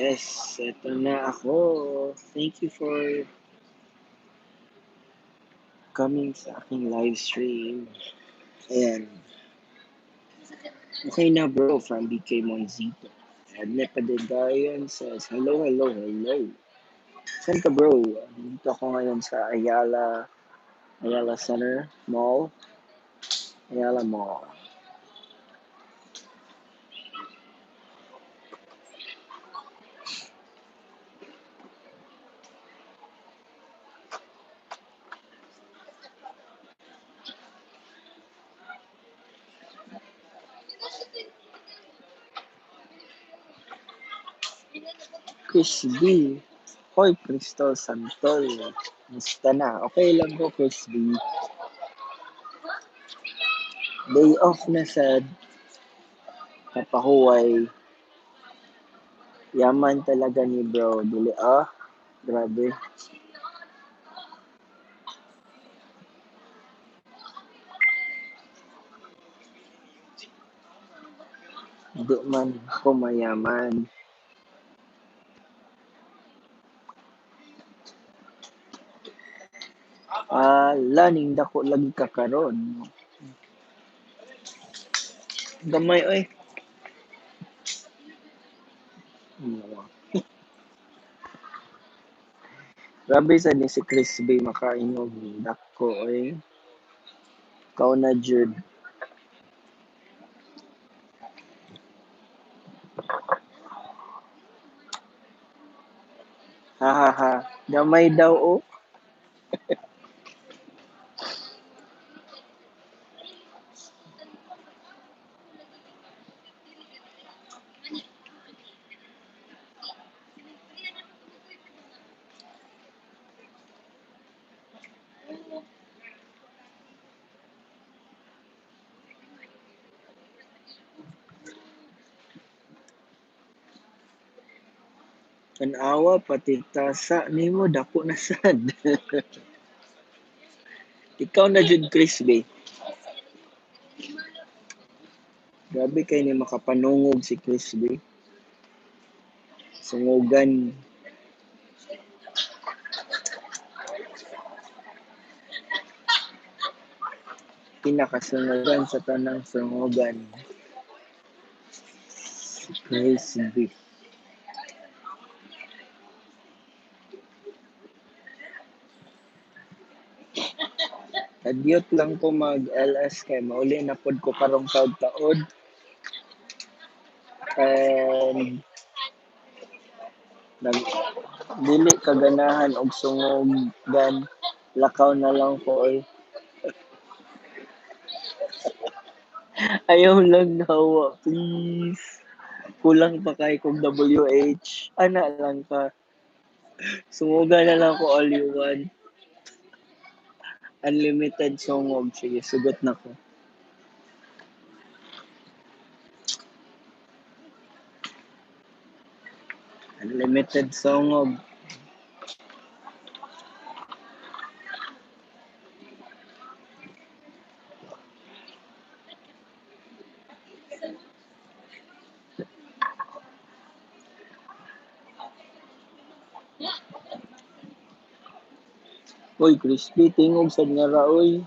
Yes, eto na ako. Thank you for coming sa aking live stream. Ayan. Okay na, bro, from BK Monzito. Adne Padegayon says, "Hello, hello, hello." Saan ka, bro? Dito ako ngayon sa Ayala Center Mall. Ayala Mall. Chris B. Hoy, Crystal Santol. Musta na? Okay lang ko, Chris B. Day off na sad. Kapahuway. Yaman talaga ni bro. Dili ah. Grabe. Di man ko mayaman. Ah, laning dako lagi ka karon. Gamay oy. Grabe sad ni si Chris B makaingog dako oy. Ikaw na jud. Ha ha ha. Gamay daw oh. Tan-awa pati tasa nimo dako na sad. Ikaw na jud, Chris B. Grabe kay ni makapanungog si Chris B. Sungugan. Pinakasungugan sa tanang sungugan. Si Chris B. Kadyot lang ko mag-LS kay mauli na pod ko karong taud-taod. And nag dili kaganahan og sungugan, lakaw na lang ko oy. Ayaw lang hawa, please. Kulang pa kay kog WH. Ana lang ka. Sungugan na lang ko all you want. Unlimited sungog. Sige, sugot na ko. Unlimited sungog. Uy, crispy, tingog sad nga ra, oy.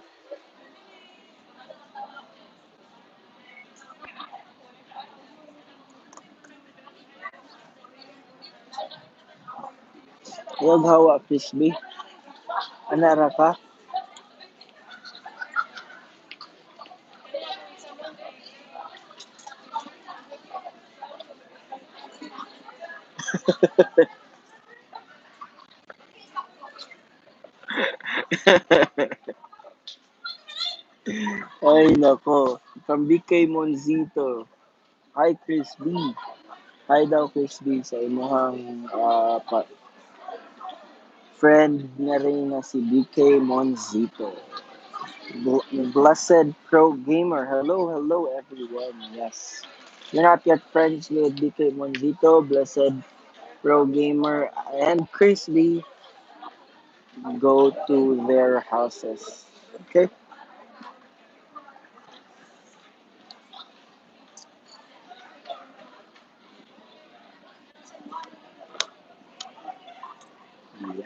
Huwag hawa, crispy. Ana ra ka? Ay, nako. From BK Monzito. Hi, Chris B. Hi daw, Chris B, sa imuhang friend nga rin na si BK Monzito. Blessed Pro Gamer. Hello, hello, everyone. Yes. You're not yet friends with BK Monzito, Blessed Pro Gamer, and Chris B. Go to their houses. Okay?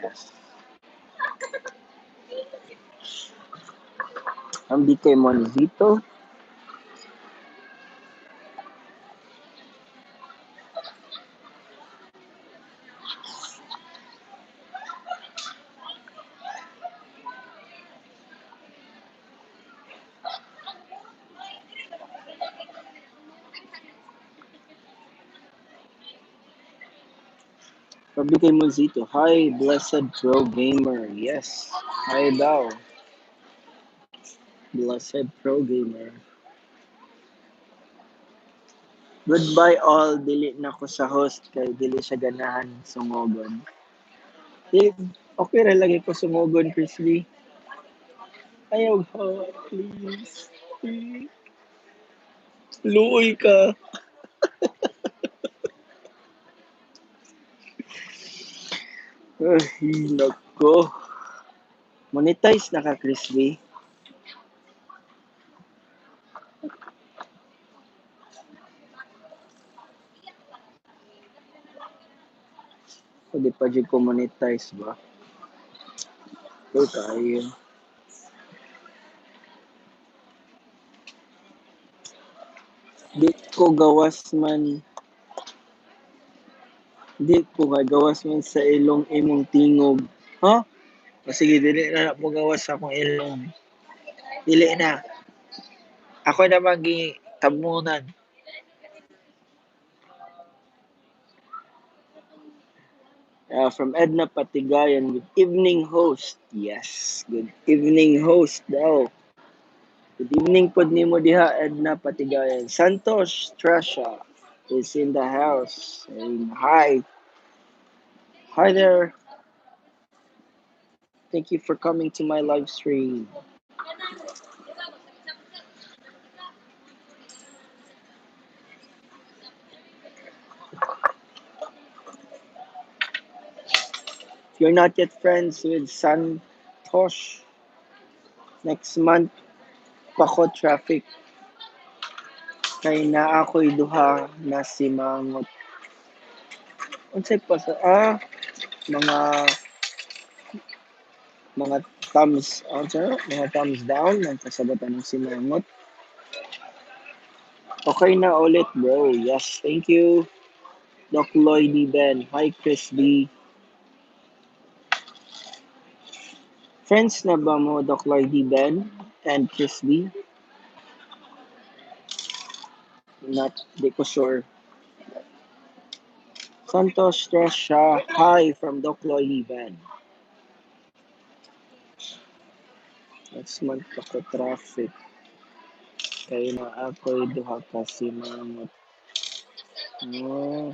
Yes. I'm BK Monzito. From BK Monzito. Hi, Blessed Pro Gamer. Yes. Hi daw. Blessed Pro Gamer. Goodbye all. Dili na ko sa host kay dili siya ganahan sungogon. Dili, okay ra lagi ko sungogon, Chris Lee. Ayaw ha, please. Please. Luoy ka. Ay, nako. Monetize na ka, Chris Lee. Pwede pa dyan ko monetize ba? Uy, kayo. Di ko gawas man. Di ko gawas man sa ilong imong tingog. Ha? O sige, dili na po gawas sa akong ilong. Dili na. Ako na magitabunan. From Edna Patigayan, good evening host. Yes, good evening host daw. Good evening pod nimo diha, Edna Patigayan. Santos Tresha is in the house. Saying hi. Hi there. Thank you for coming to my live stream. If you're not yet friends with Santosh, next month, pako traffic. Kay na ako'y duha na simangot. Unsay pa sa, mga thumbs, unsa, mga thumbs down, ang kasabotan ng simangot. Okay na ulit, bro. Yes, thank you. Doc Lloyd D. Ben. Hi, Chris B. Friends na ba mo, Doc Lloyd D. Ben and Chris B? Not, di ko sure. Santos Tresha, hi from Doc Lloyd D. Ben. Next month ako traffic. Kaya na ako'y duha ka simangot. Oh.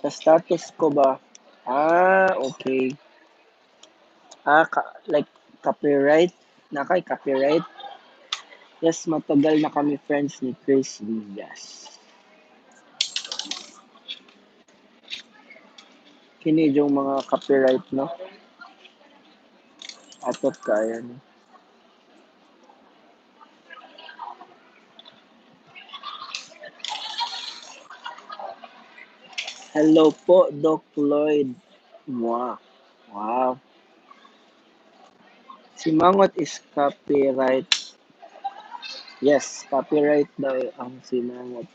Sa status ko ba? Ah, okay. Ah, like copyright? Na kay copyright? Yes, matagal na kami friends ni Chris V. Yes. Kini yung mga copyright, no? Atot kaya, no? Hello po, Doc Lloyd. Wow. Wow. Simangot is copyright. Yes, copyright daw ang simangot.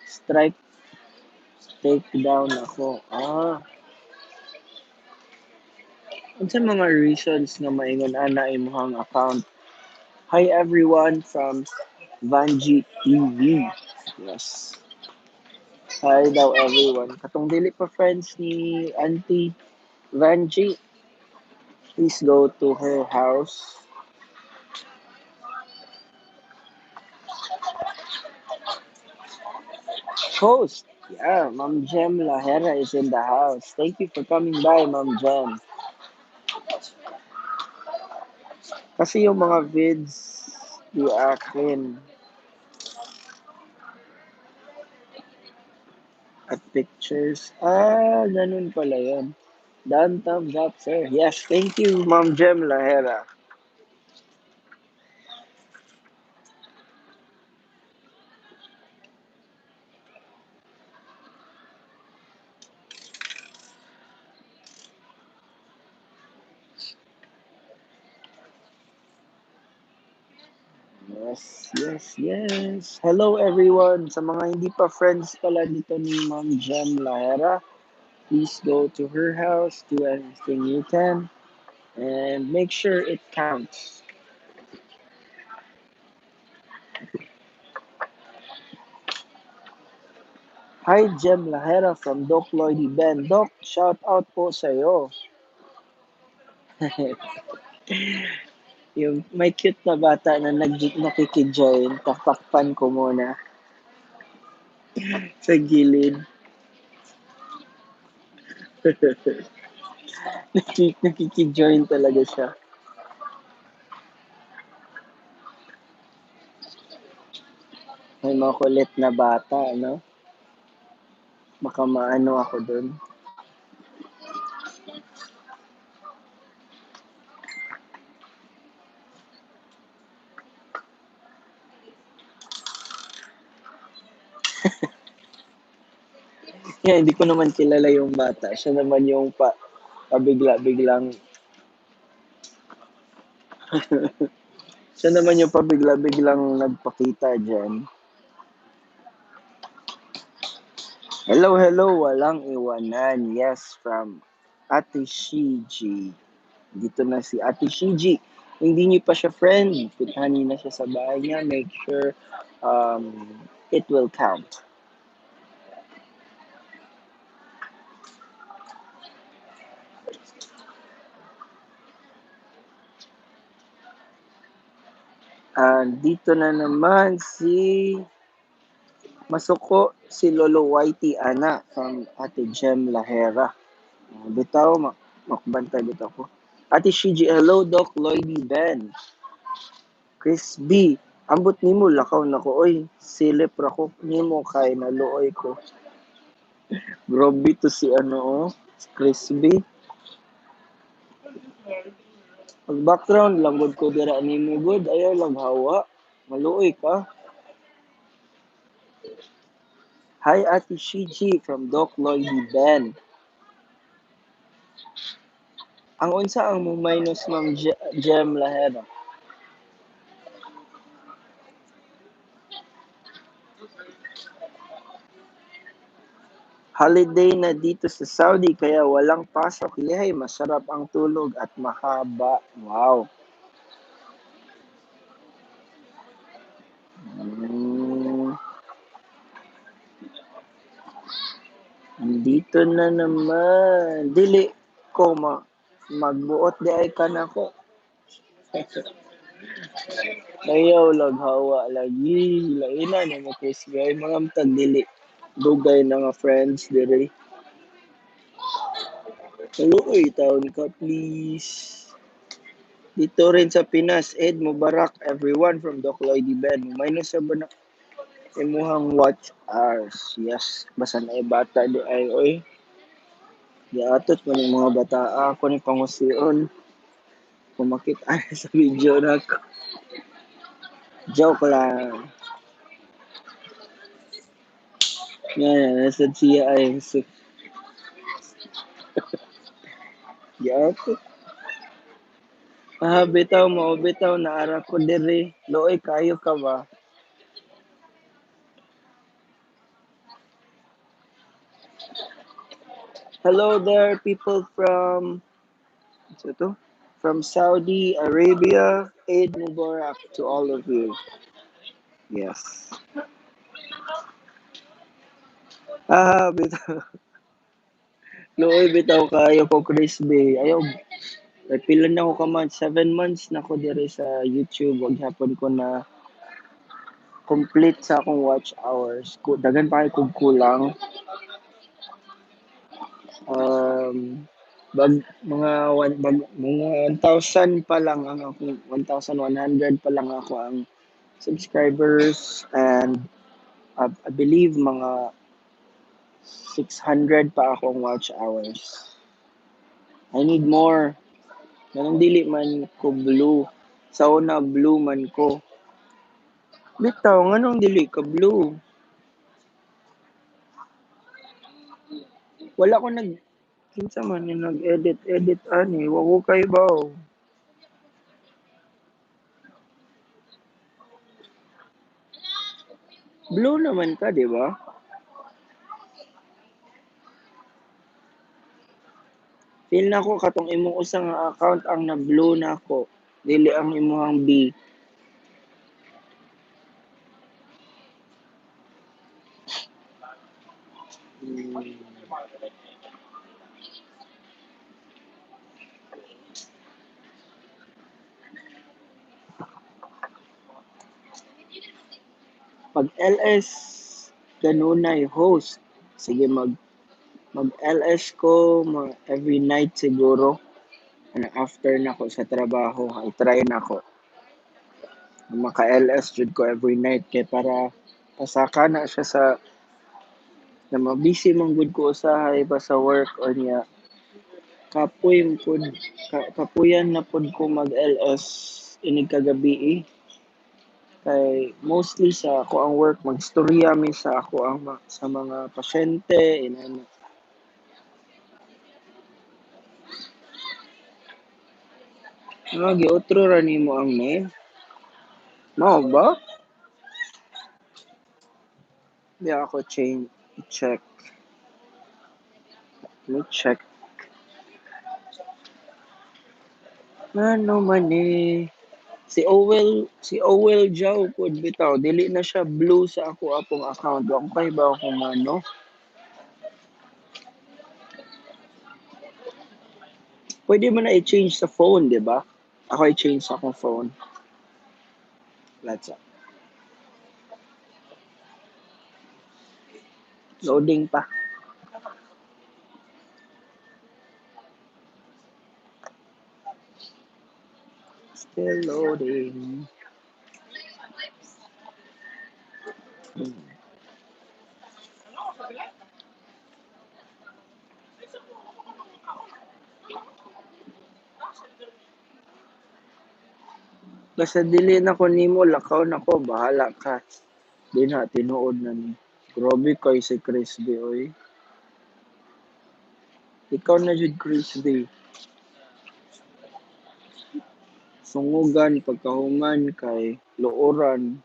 Strike, take down ako. Ah. Unsa mga reasons nga maingon ana imong account? Hi everyone from Vanji TV. Yes. Hi daw everyone. Katong dili pa friends ni Auntie Vanji, please go to her house. Host. Yeah, Ma'am Jem Lahera is in the house. Thank you for coming by, Ma'am Jem. Kasi yung mga vids di akin. pictures. Ah, ganun pala yun. Done, thumbs up, sir. Yes, thank you, Ma'am Jem Lahera. Yes. Hello, everyone. Sa mga hindi pa friends pala dito ni Ma'am Jem Lahera, please go to her house, do everything you can, and make sure it counts. Hi, Jem Lahera from Doc Lloydie Ben. Doc, shout out po sa'yo. Yung may cute na bata na nakikijoin, tatakpan ko muna sa gilid. Nakikijoin talaga siya. May makulit na bata, no? Baka maano ako dun. Yeah, hindi ko naman kilala yung bata. Siya naman yung pabigla-biglang siya naman yung pabigla-biglang nagpakita dyan. Hello, hello, walang iwanan. Yes, from Ate Shiji. Dito na si Ate Shiji. Hindi niyo pa siya friend, puntahan niyo na siya sa bahay niya. Make sure it will count. Dito na naman si Masuko, si Lolo Whitey Ana from Ate Jem Lahera. Bitaw, makbantay bitaw ko. Ate Shiji, hello Doc Lloydie Ben. Chris B, ambot nimo lakaw na ko oy, silip ra ko nimo kay naluoy ko. Grabe to si ano oh, si Chris B. Pag background lang gud ko dira nimo gud, ayaw lang hawa. Maluoy ka. Hi Ate Shiji from Doc Lloydie Ben. Ang unsa ang mo minus Ma'am Jem Lahera? Holiday na dito sa Saudi kaya walang pasok. Yay, masarap ang tulog at mahaba. Wow. Dito na naman. Dili ko magbuot di ay ka na ko. Ayaw lag hawa lagi. Laina na mo Chris Guy. Mga mtag dili. Dugay na nga friends dire. Kaluoy taon ka please. Dito rin sa Pinas, Eid Mubarak everyone from Doc Lloydie Ben. Minus sa ba na imuhang watch hours. Yes, basta na bata di ay oy. Giatot man yung mga bata ako ni pangusion. Kung makita sa video na ako. Joke lang. Yan, nasa siya ay so. Giatot. Ah, bitaw mo, bitaw na ara ko diri. Luoy kayo ka ba? Hello there, people from ito? From Saudi Arabia. Eid Mubarak to all of you. Yes. Ah, bitaw. Luoy bitaw kayo ko Chris B. Ayaw. Pila na ko ka months, 7 months na ko diri sa YouTube. Wag hapon ko na complete sa akong watch hours. Daghan pa kay kog kulang. Mga 1,000 pa lang ang akong 1,100 pa lang ako ang subscribers and I believe mga 600 pa akong watch hours. I need more. Nganong dili man ko blue? Sa una blue man ko. Bitaw, nganong dili ka blue? Wala ko nag kinsa man ni nag-edit edit ani, wa ko kahibaw. Blue naman ka, di ba? Feel nako katong imong usa nga account ang na blue nako, dili ang imong B. Pag LS kanunay host, sige mag LS ko every night siguro. Ana after nako sa trabaho, I try nako. Maka LS jud ko every night kay para pasaka na siya sa na mabisi man gud ko usahay ba sa work or niya. Kapoy pud kapuyan na pud ko mag LS inig kagabi eh. Kay mostly sa ako ang work magstorya mi sa ako ang sa mga pasyente inana. Nga giotro ra nimo ang name? Mao ba? Di ako change check. Let me check. Ngano man ni si Owel Jaw pud bitaw dili na siya blue sa ako apong account. Wa ko kahibaw kung ngano. Pwede mo na i-change sa phone, di ba? Ako i-change sa akong phone. Let's up. Loading pa. Still loading. Basta dili na ko nimo, lakaw na ko, bahala ka. Di na, tinuod na ni. Grabe kay si Chris B, oy. Ikaw na jud, Chris B. Sungugan pagkahuman kay luoran.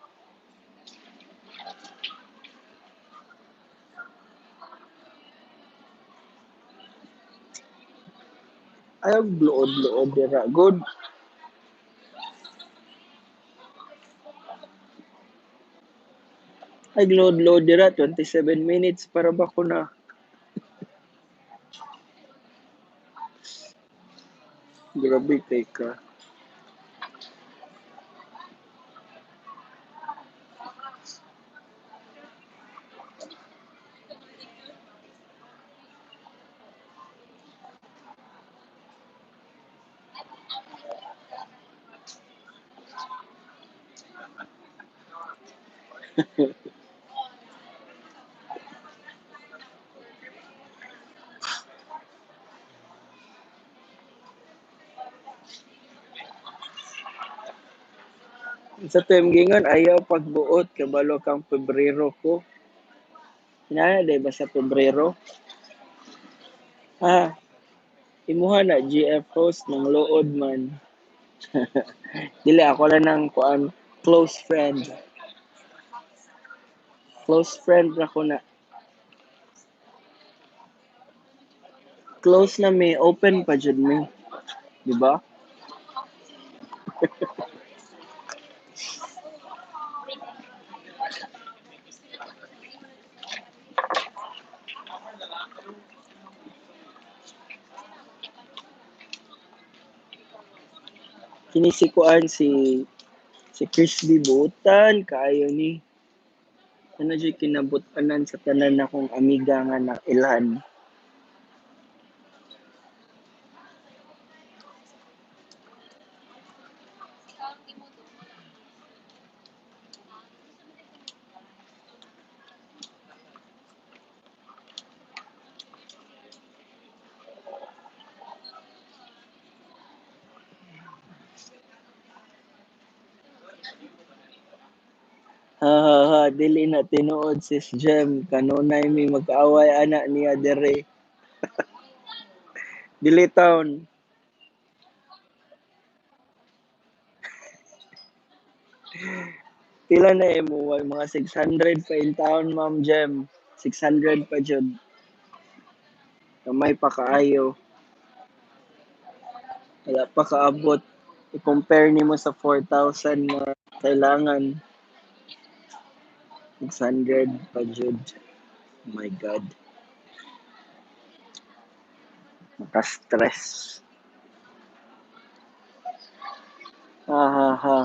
Ayaw luod-luod dira. Good. Ay load-load dira 27 minutes para ba ko na. Grabe kay ka. Sa tuwing gingon ayaw pagbuot kabalo kang Pebrero ko. Inana day ba sa Pebrero? Ah, imuha na GF host ng lood man. Dili ako lang ng kuan close friend. Close friend ra ko na. Close na may open pa jud mi. Di ba? Kini si kuan si Chris B buotan kaayo ni. Ano jud kinabut-anan sa tanan akong amiga nga na ilhan. Ha ha ha, dili na tinuod, Sis Jem, kanunay mi magkaaway ana niya diri. Dili taon. Pila na imo mga 600 pa in town, Ma'am Jem. 600 pa jud. Gamay pa kaayo. Wala pa kaabot. I-compare nimo sa 4,000 na kailangan. 600 pa jud. Oh my God. Maka-stress. Ha ha ha.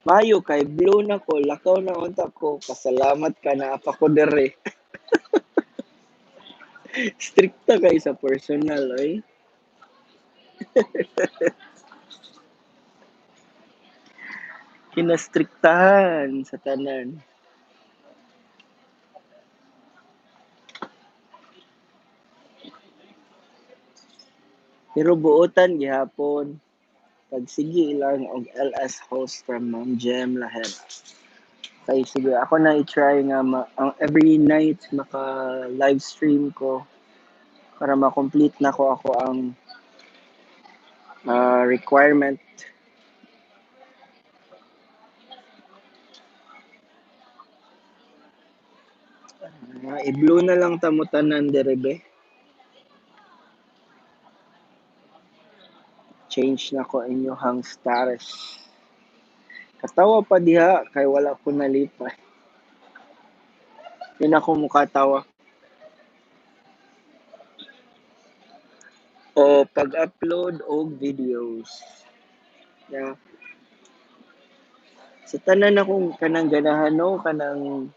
Mayo kay blue na ko, lakaw na unta ko. Pasalamat ka na pa ko diri. Strikta kay sa personal oy. Kinastriktahan sa tanan. Pero buotan gihapon. Pagsige lang og LS host from Ma'am Jem Lahera. Kay sige, ako na i-try nga ang every night maka live stream ko para ma-complete na ko ako ang requirement. I-blue na lang tamo tanan diri be. Change na ko inyohang status. Katawa pa diha kay wala ko nalipay. Di na ko mukatawa. O pag-upload og videos. Yeah. Sa tanan akong kanang ganahan no, kanang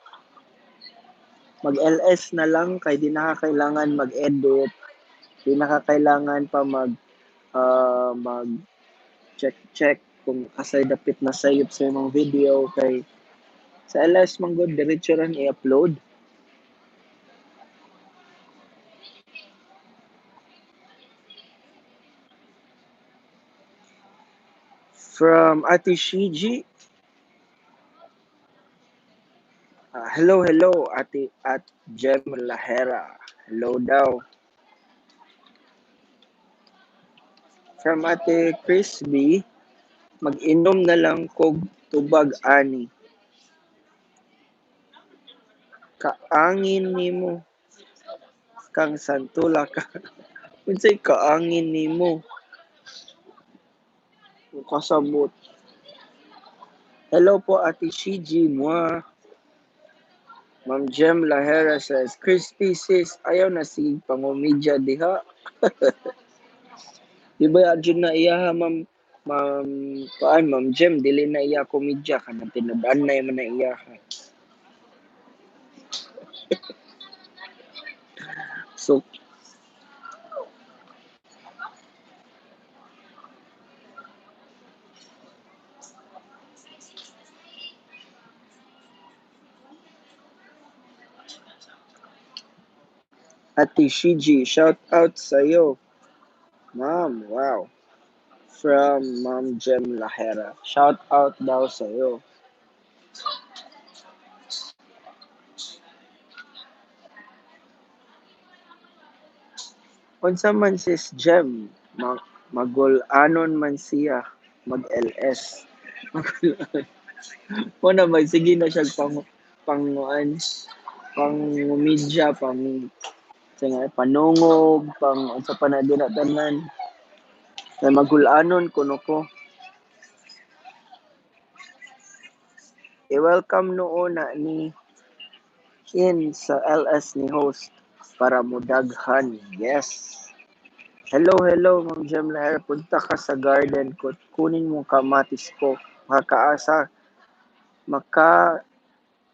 mag-LS na lang kay di na kailangan mag-edit, di na kailangan pa mag check-check kung asay dapit na sayop sa imong video kay sa LS man gud diretso ra i-upload. From Ate Shiji. Hello, hello, Ate at Jem Lahera. Hello daw. From Ate Chris B, mag-inom na lang kog tubag ani. Kaangin nimo kang santula ka. Unsay kaangin nimo? Kasabot. Hello po Ate Shiji, moi. Ma'am Jem Lahera says, Crispy sis, ayaw na sige pangumidya diha. Di ba adyo na iya ha, ma'am, ma'am, kuan, Ma'am Jem, dili na iya komedya, kanang tinud-an na man na iya ha. So, Ate Shiji, shout out sa'yo. Ma'am, wow. From Ma'am Jem Lahera. Shout out daw sa'yo. Unsa man sis Jem, magul-anon man siya, mag-LS. Magul-anon. Muna mag sige na siya panguan, pang media, pang sa panungog, pang unsa pa na dira tanan. Kay magul-anon kuno ko. I-welcome noon na ni in sa LS ni host para mudaghan. Yes. Hello, hello, Ma'am Jem Lahera. Punta ka sa garden ko. Kunin mo kamatis ko. Makaasa, maka,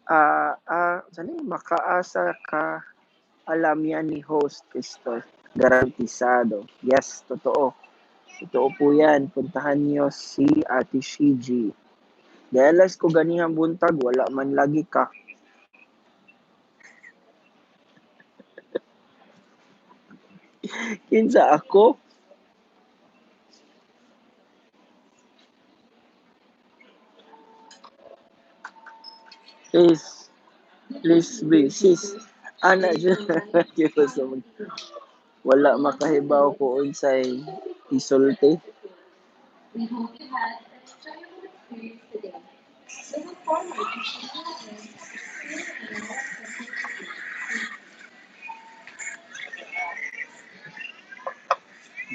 saan yun? Makaasa ka. Alam yan ni host Kristo. Garantisado. Yes, totoo. Totoo po yan. Puntahan niyo si Ate Shiji. Dalas ko ganihang buntag, wala man lagi ka. Kinsa ako? Please, please be, sis. Ana siya. Wala makahibaw ko unsay isulti.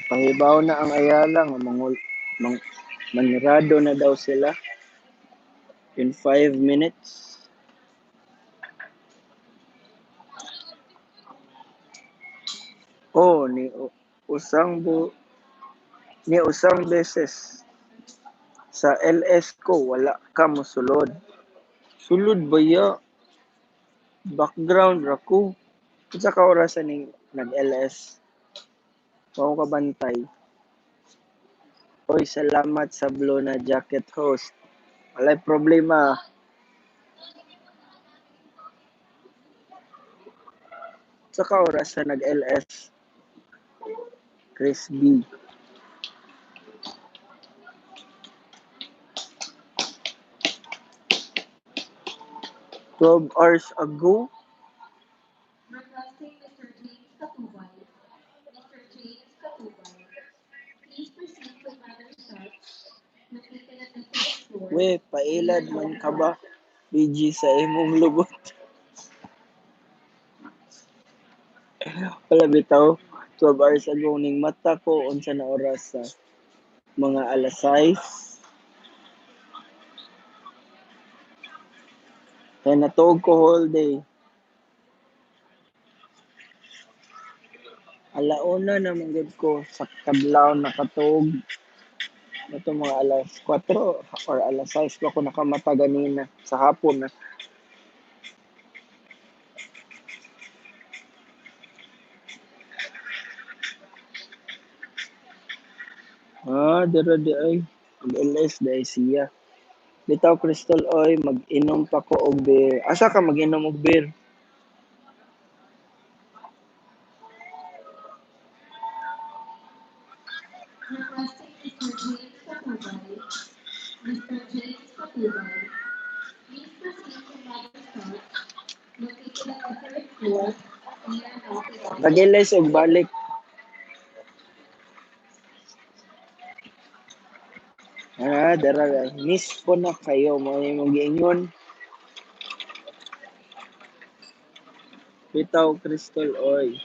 Pahibaw na ang Ayala nga manirado na daw sila in 5 minutes. Oh, ni usang beses sa LS ko wala ka mosulod. Sulod ba ya? Background ra ko. Unsa ka oras ning nag-LS? Wa ko kabantay. Oy, salamat sa blue na jacket, host. Walay problema. Unsa ka oras sa nag-LS? Chris B. 12 hours ago? Requesting Mr. James Catubay. Mr. James Catubay, please proceed to Mother's Touch, located at the third floor, We, near pailad man Nautica. ka ba? BG sa imong lubot. Wala bitaw. 12 hours ago ning mata ko unsa na oras sa mga alas 6. Kaya natuog ko whole day. Alauna na man gud ko sa kadlaw nakatuog. Ato mga alas 4 or alas 6 pa ko nakamata ganina sa hapon na. Ah, dira di ay. Mag-LS di ay siya. Bitaw Crystal oy, mag-inom pa ko og beer. Asa ka mag-inom og beer? Requesting Mr. James Catubay. Mr. James Catubay, please proceed to Mother's Touch, located at the third floor, near Nautica. Nag-LS og balik. Ah, dara miss ko na kayo mo imong giingon. Bitaw Crystal oy.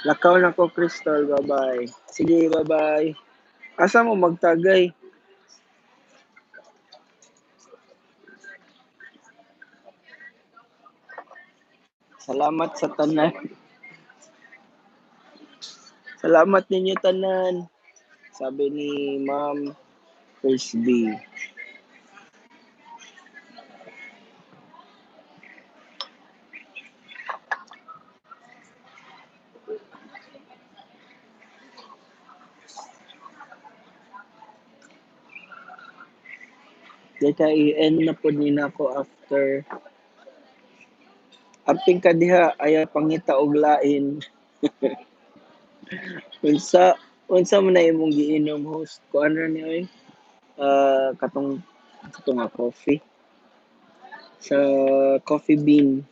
Lakaw na ko Crystal, bye-bye. Sige, bye-bye. Asa mo magtagay? Salamat sa tanan. Salamat ninyo tanan. Sabi ni Ma'am Chris B. Di ka i-end na po ni nako after. Aping ka diha ayaw pangita og lain. Unsa man na imong giinom host? Kuan ra ni oy. Katong katong nga coffee sa Coffee Bean.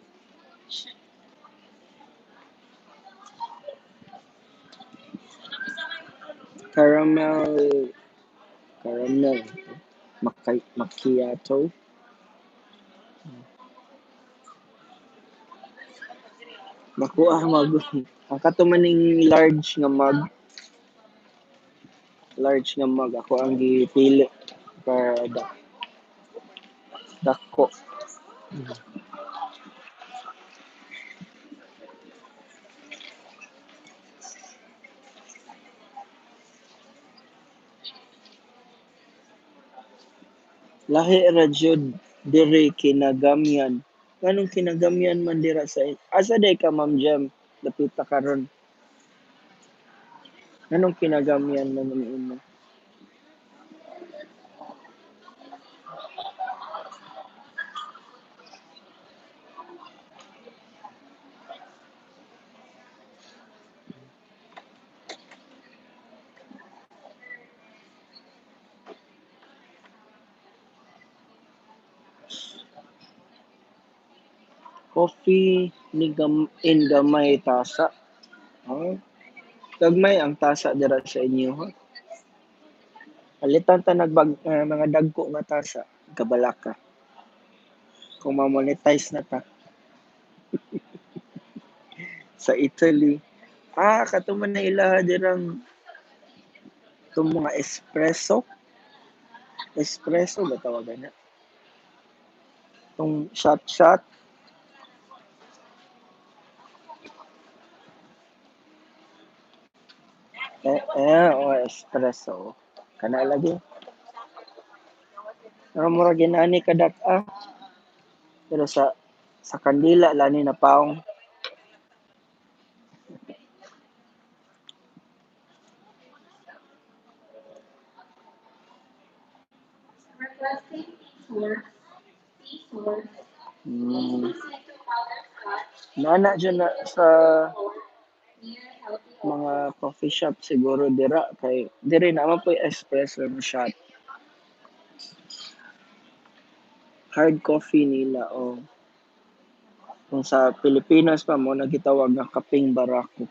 Caramel caramel macchiato. Dako ah mag ang kato maning large nga mug. Large nga mug ako ang gipili para dako. Lahi ra jud diri kinagamyan. Nganong kinagamyan man dira sa asa day ka Ma'am Jem? Dapita karon. Nganong kinagamyan man ang imo? Coffee ni gam in gamay tasa. Oh, gagmay ang tasa dira sa inyo ha. Palitan ta nagbag mga dagko nga tasa, kabalaka. Kung ma-monetize na ta. Sa Italy. Ah, kato man na ilaha dirang itong mga espresso. Espresso ba tawagan na? Itong shot-shot. Eh, eh, oh, espresso. Kana lagi. Pero mura ginani kadak ah. Pero sa kandila lani na paong. Requesting P-Source, P-Source, please proceed to Mother's Touch, Nana dyan na located at sa the third floor, near Healthy mga Options. coffee shop siguro dira kay diri naman po espresso na shot. Hard coffee nila o kung sa Pilipinas pa mo nagitawag nga kapeng barako.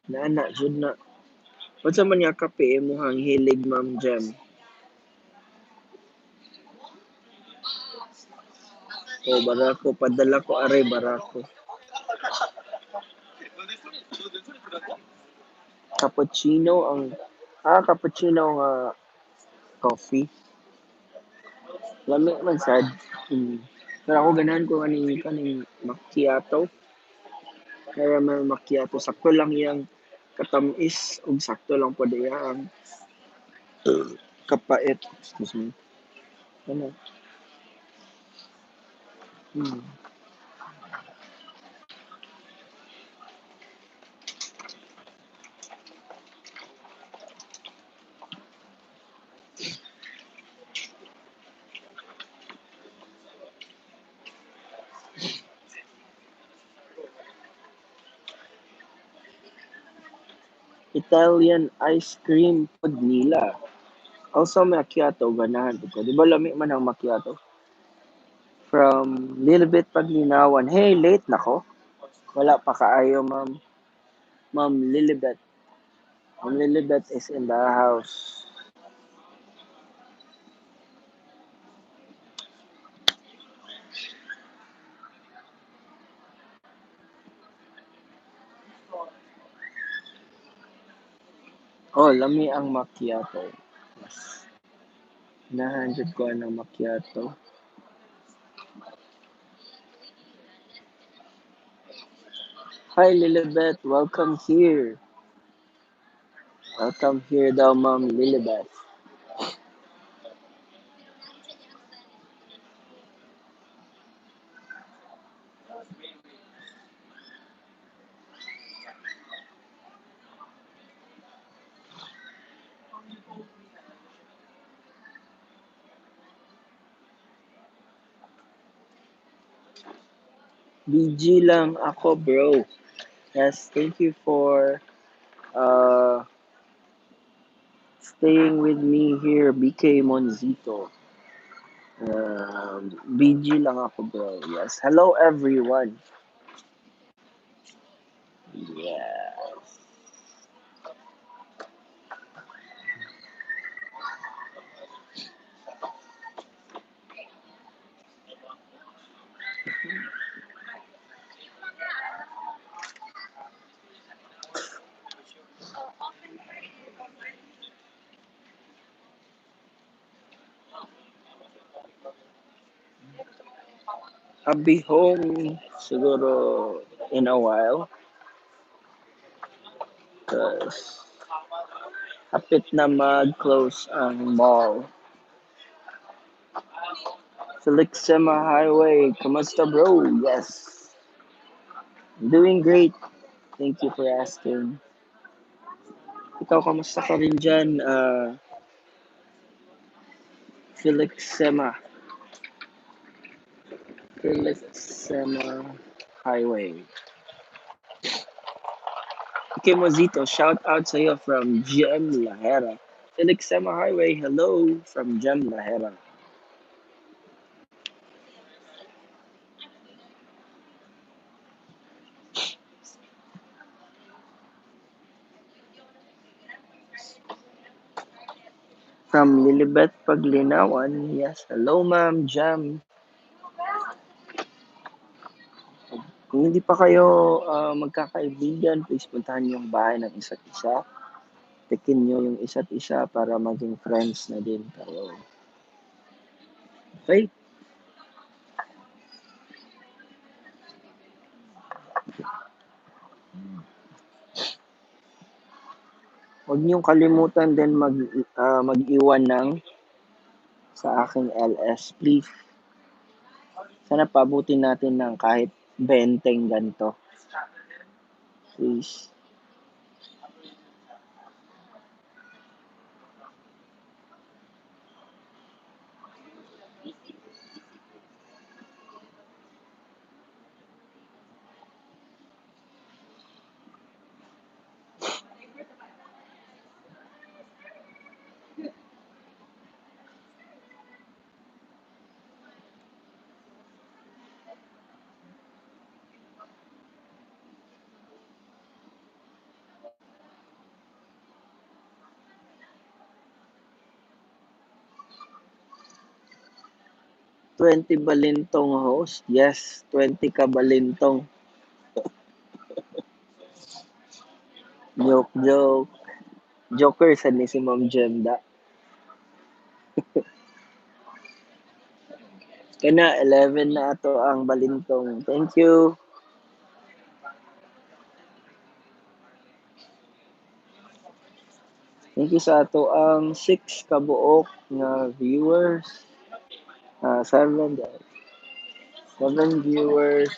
Nana jud na. Unsa man nga kape imong hilig, Ma'am Jem? O barako padala ko aray barako. Cappuccino ang cappuccino nga coffee. Lami man sad. Pero ako ganahan ko kaning kaning macchiato. Caramel macchiato sakto lang iyang katamis ug sakto lang pod iyang kapait. Excuse me. Ano? Italian ice cream pod nila. Also macchiato ganahan ko. Di ba lami man ang macchiato? From Lilibet Paglinawan. Hey, late na ko. Wala pa kaayo, ma'am. Ma'am Lilibet. Ma'am Lilibet is in the house. Oh, lami ang macchiato. Yes. Ganahan jud ko ang macchiato. Hi, Lilibet. Welcome here. Welcome here daw, Ma'am Lilibet. BG lang ako, bro. Yes, thank you for staying with me here, BK Monzito. BG lang ako, bro. Yes. Hello, everyone. Yes. I'll be home siguro in a while. Cause hapit na mag-close ang mall. Felixema Highway. Kamusta, bro? Yes. I'm doing great. Thank you for asking. Ikaw, kamusta ka rin dyan, Felix Sema? Felix Sema Highway. Okay, Mozito, shout out sa'yo from Gem Lahera. Felix Sema Highway, hello from Gem Lahera. From Lilibet Paglinawan, yes, hello ma'am, Gem. Kung hindi pa kayo magkakaibigan, please puntahan yung bahay ng isa't isa. Tikin nyo yung isa't isa para maging friends na din kayo. Okay? Huwag niyong kalimutan din mag-iwan ng sa aking LS, please. Sana paabutin natin ng kahit 20 ganito. Please. 20 balintong host? Yes, 20 ka balintong. Joke, joke. Joker sa ni si Ma'am Jemda. Kana, 11 na ato ang balintong. Thank you. Thank you sa ato ang 6 kabuok nga viewers. 7 viewers.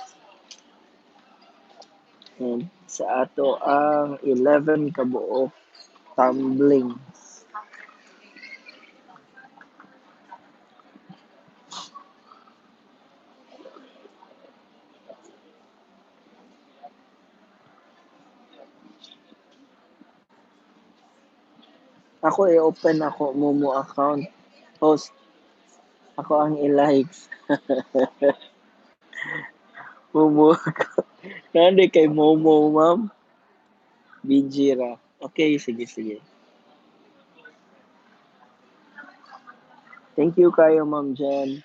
And sa ato ang 11 kabuok tumbling. Ako i-open ako Momo account. Host. Ako ang i-likes. Momo account. Nandi kay Momo, ma'am. BG ra. Okay, sige, sige. Thank you kayo, Ma'am Jen.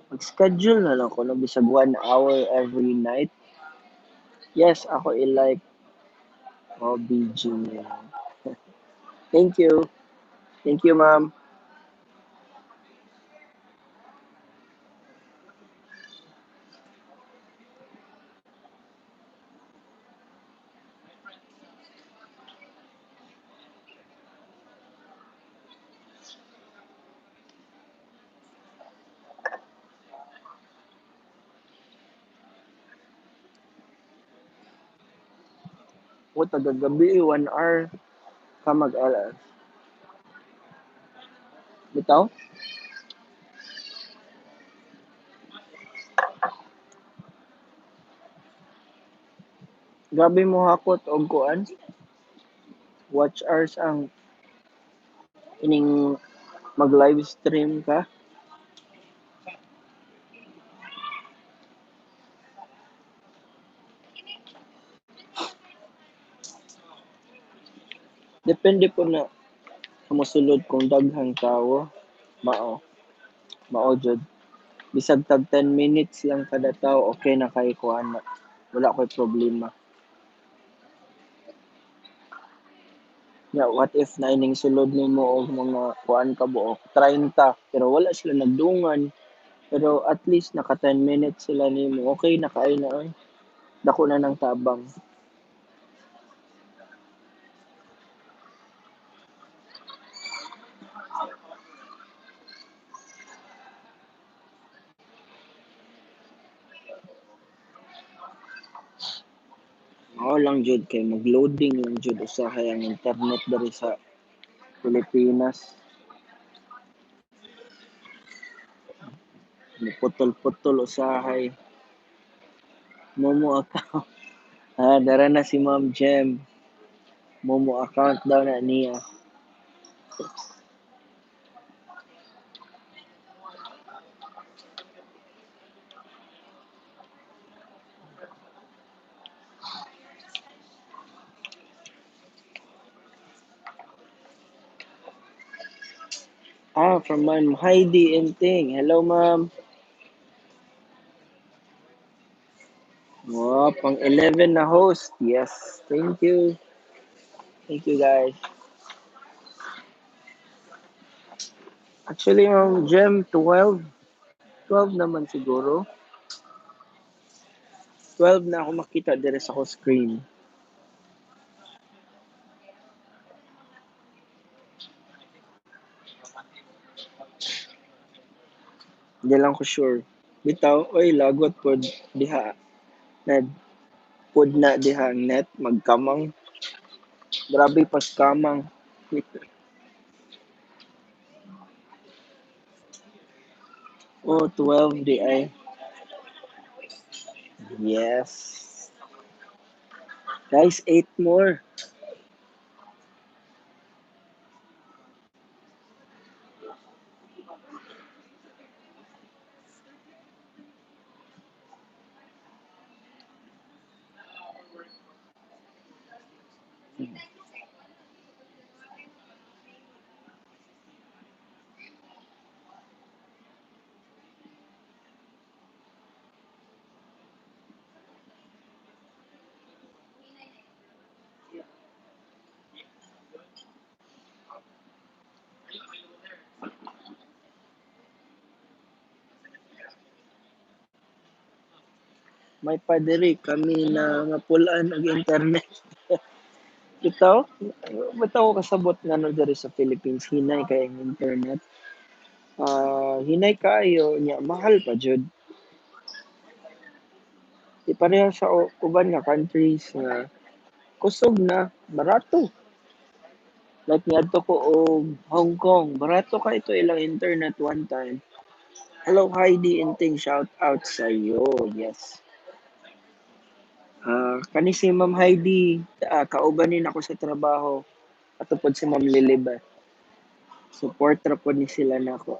Mag-schedule na lang ko, no? Bisag 1 hour every night. Yes, ako i-like. Oh, BG niya. Thank you. Thank you, ma'am. O, tagagabi, 1 hour ka mag-LS. Bitaw? Grabe mo hakot og kuan. Watch hours ang ining mag-live stream ka. Depende po na mosulod kung daghang tawo, mao. Mao jud. Bisag tag 10 minutes lang kada tawo, okay na kay kuan na. Wala koy problema. Ya, what if na ining sulod nimo og mga kuan ka buok 30 pero wala sila nagdungan. Pero at least naka 10 minutes sila nimo, okay na kaayo na oy. Dako na nang tabang. Mao lang jud kay mag-loading lang jud usahay ang internet diri sa Pilipinas. Muputol-putol usahay. Momo account. Ah, dara na si Ma'am Jem. Momo account daw na niya. Ah, from Ma'am Heidi Inting. Hello, ma'am. Wow, pang 11 na host. Yes, thank you. Thank you, guys. Actually, Ma'am Jem, 12. 12 naman siguro. 12 na ako makita dire sa ko screen. Hindi lang ko sure. Bitaw, oy, lagot pod diha. Na, pod na diha ang net, magkamang. Grabe pas kamang. Oh, 12 di ay. Yes. Guys, 8 more. May padiri kami na mapulaan og internet. Bitaw, bitaw ko kasabot ngano diri sa Philippines hinay kay ang internet. Ah, hinay kaayo nya mahal pa jud. Di pareha sa uban nga countries nga kusog na barato. Like niadto ko og Hong Kong, barato kay ito ilang internet one time. Hello Heidi Inting, shout out sa iyo. Yes. Ah, kani si Ma'am Heidi, kauban ni nako sa trabaho. Ato pod si Ma'am Liliba. Support ra pod ni sila nako.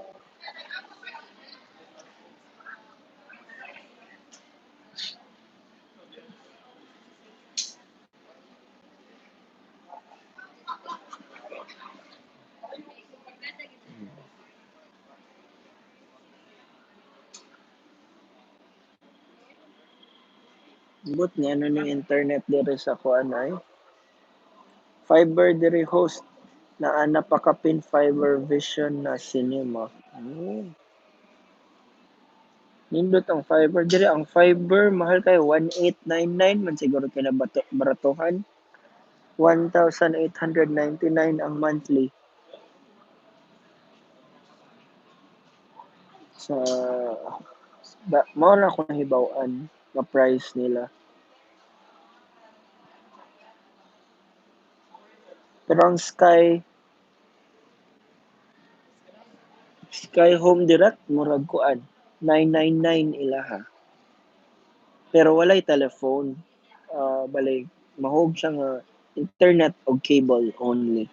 But nga ano ning internet diri sa kuan ay fiber diri host naa na pakapin fiber vision na cinema. Nindot ang fiber diri, ang fiber mahal kay 1899 man siguro kinabato baratuhan. 1,899 ang monthly sa ba, mao na ako nahibaw-an nga price nila. Pero ang Sky Home Direct murag kuan 999 ilaha. Pero walay telephone. Balay mahog siya nga internet og cable only.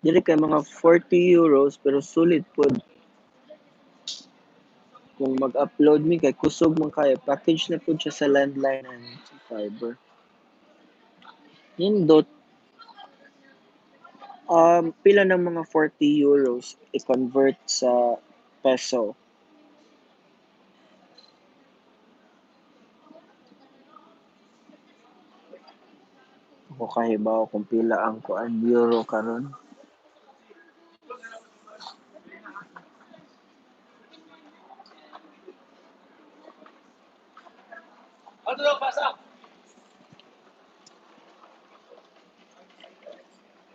Dili kay mga €40 pero sulit pod kung mag-upload mi kay kusog man kayo, package na pud siya sa landline and sa fiber. Nindot. Pila ng mga €40 i-convert sa peso? Ko kahibaw kung pila ang kuan euro karon.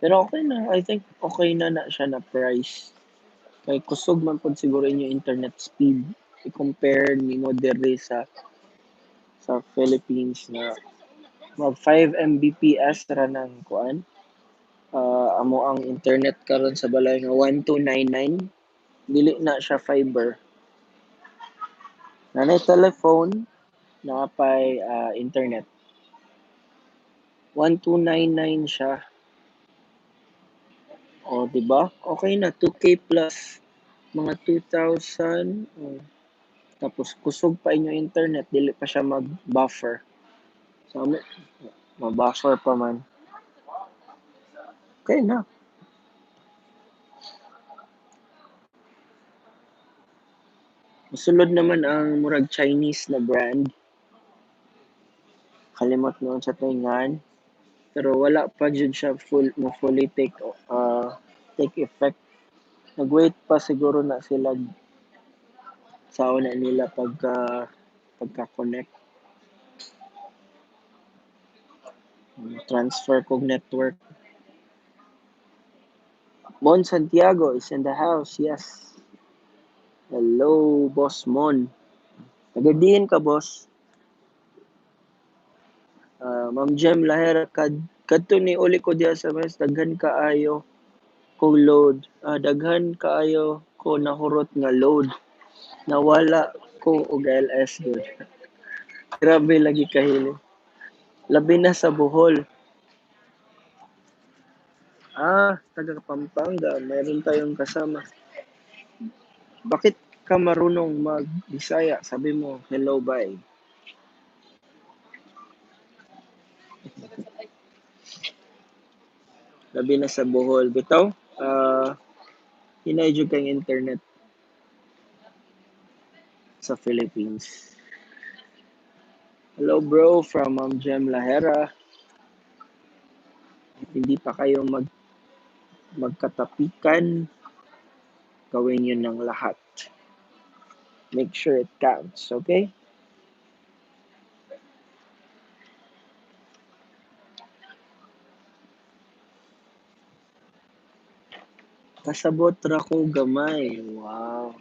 Pero okay na, I think okay na na siya na price. Kay kusog man pud siguro inyo internet speed i-compare nimo diri sa Philippines na mag 5 Mbps ra nang kuan. Amo ang internet karon sa balay nga 1299, dili na siya fiber. Nanay telephone, naa pay internet. 1299 siya. O, di ba? Okay na, 2K plus mga 2,000. Oh. Tapos kusog pa inyo internet, dili pa siya mag-buffer. So, ma-buffer pa man. Okay na. Musulod naman ang murag Chinese na brand. Kalimot noon sa tingan. Pero wala pa jud siya full mo fully take effect. Nag-wait pa siguro na sila sa una nila pagka-connect. Transfer kog network. Mon Santiago is in the house. Yes. Hello, Boss Mon. Tagadiin ka, boss. Ma'am Jem Lahera, kadto ni uli ko diya sa mes, daghan kaayo kong load. Daghan kaayo ko nahurot nga load. Nawala ko og LS gud. Grabe lagi kahili. Labi na sa Bohol. Taga Pampanga, mayroon tayong kasama. Bakit ka marunong mag-Bisaya? Sabi mo, hello, bye. Labi na sa Bohol. Bitaw, hinay jud kang internet sa Philippines. Hello bro, from Ma'am Jem Lahera. Hindi pa kayo magkatapikan, gawin nyo ng lahat. Make sure it counts, okay? Kasabot ra ko gamay. Wow.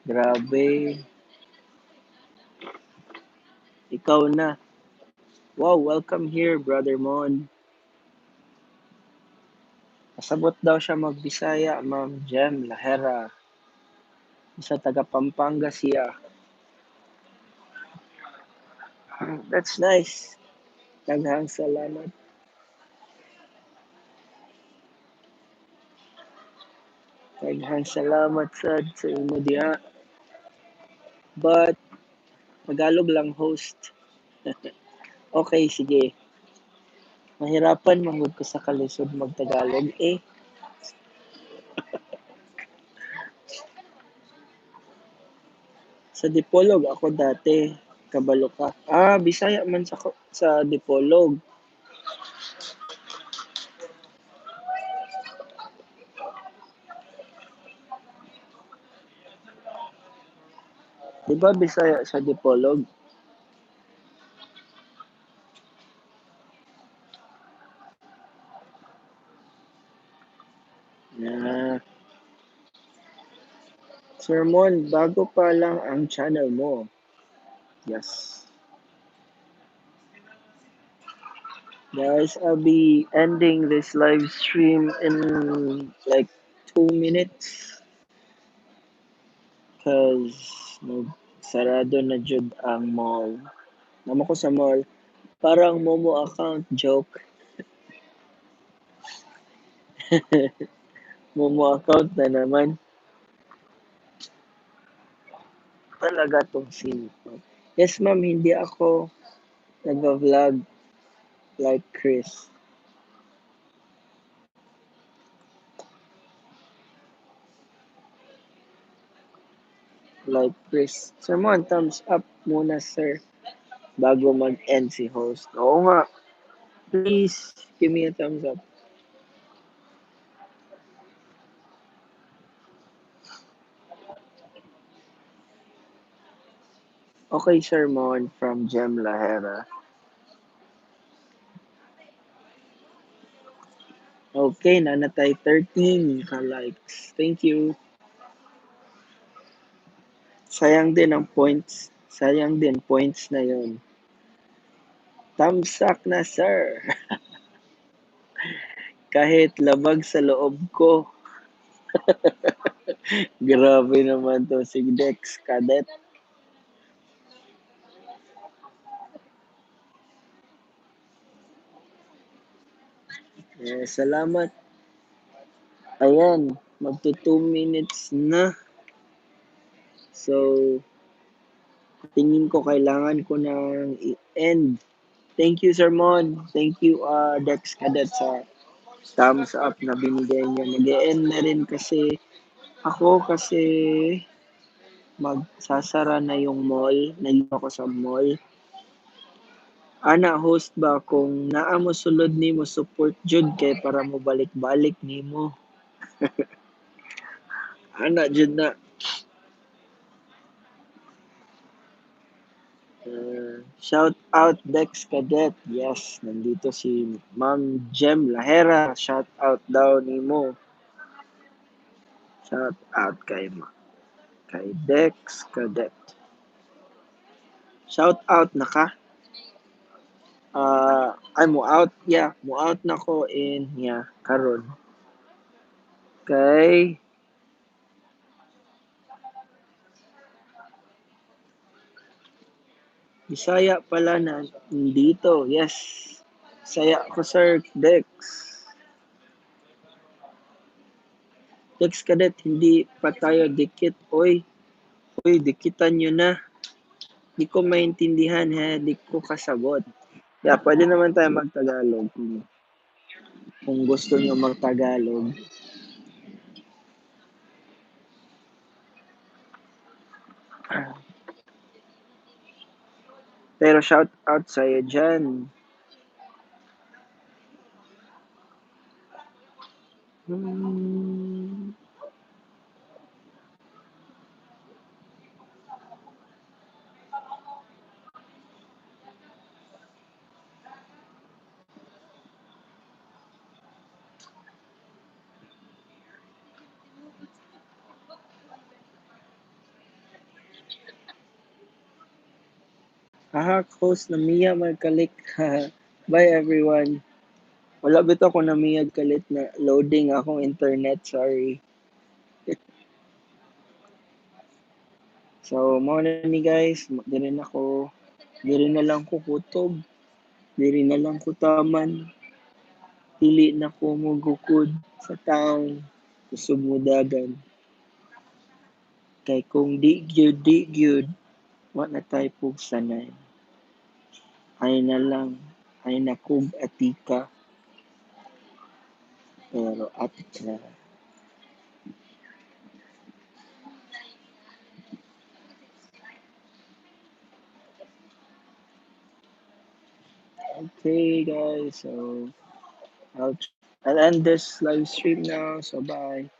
Grabe. Ikaw na. Wow, welcome here, Brother Mon. Kasabot daw siya magbisaya, Ma'am Jem Lahera. Isa taga Pampanga siya. That's nice. Daghang salamat. Daghang salamat sad sa imo diha. But Tagalog lang host. Okay, sige. Mahirapan manggod ko sa kalisod magtagalog eh. Sa Dipolog ako dati, kabalo ka. Bisaya man sa Dipolog. Di ba Bisaya sa Dipolog? Yeah. Sir Mon, bago pa lang ang channel mo. Yes. Guys, I'll be ending this live stream in like 2 minutes. 'Cause sarado na jud ang mall. Namo ko sa mall. Parang Momo account joke. Momo account na naman. Talaga tong scene. Yes ma'am, hindi ako nag-vlog like Chris. Like Chris. Sir Mon, thumbs up muna sir. Bago mag-end si host. Oo nga. Please give me a thumbs up. Okay, Sir Mon from Jem Lahera. Okay, nanatay 13 ka-likes. Thank you. Sayang din ang points. Sayang din points na yun. Thumbs up na, sir. Kahit labag sa loob ko. Grabe naman to si Dex Cadet. Eh, salamat. Ayan, magto 2 minutes na. So, tingin ko kailangan ko nang i-end. Thank you, Sir Mon. Thank you, Dex Cadet, sa thumbs up na binigay niyo. Mag-e-end na rin kasi ako kasi magsasara na yung mall. Nandito ako sa mall. Ana, host ba kung naa mo sulod nimo support jud kay para mo balik-balik nimo. Ana jud na. Shout out Dex Cadet. Yes, nandito si Ma'am Jem Lahera. Shout out daw nimo. Shout out kay Dex Cadet. Shout out na ka. Ay mo out, yeah, mo out na ko in yeah, karon. Kay Bisaya pala na dito. Yes. Bisaya ko, Sir Dex. Dex Cadet, hindi pa tayo dikit. Oy, oy, dikitan nyo na. Di ko maintindihan, ha? Di ko kasabot. Yeah, pwede naman tayo mag-Tagalog kung gusto nyo mag-Tagalog. Pero shout out sa'yo dyan. Haha, host na Mia magkalik. Bye everyone. Wala bitaw ko na Mia kalit na loading akong internet, sorry. So, mao na ni guys, diri na ko, diri na lang ko kutob, diri na lang ko taman. Dili na ko mugukod sa taong kusog mo dagan. Kay kung di gyud, di gyud, wa na tay pugsanay. Ay na lang, ay nakog atika. Pero atika. Okay guys, so I'll end this live stream now. So bye.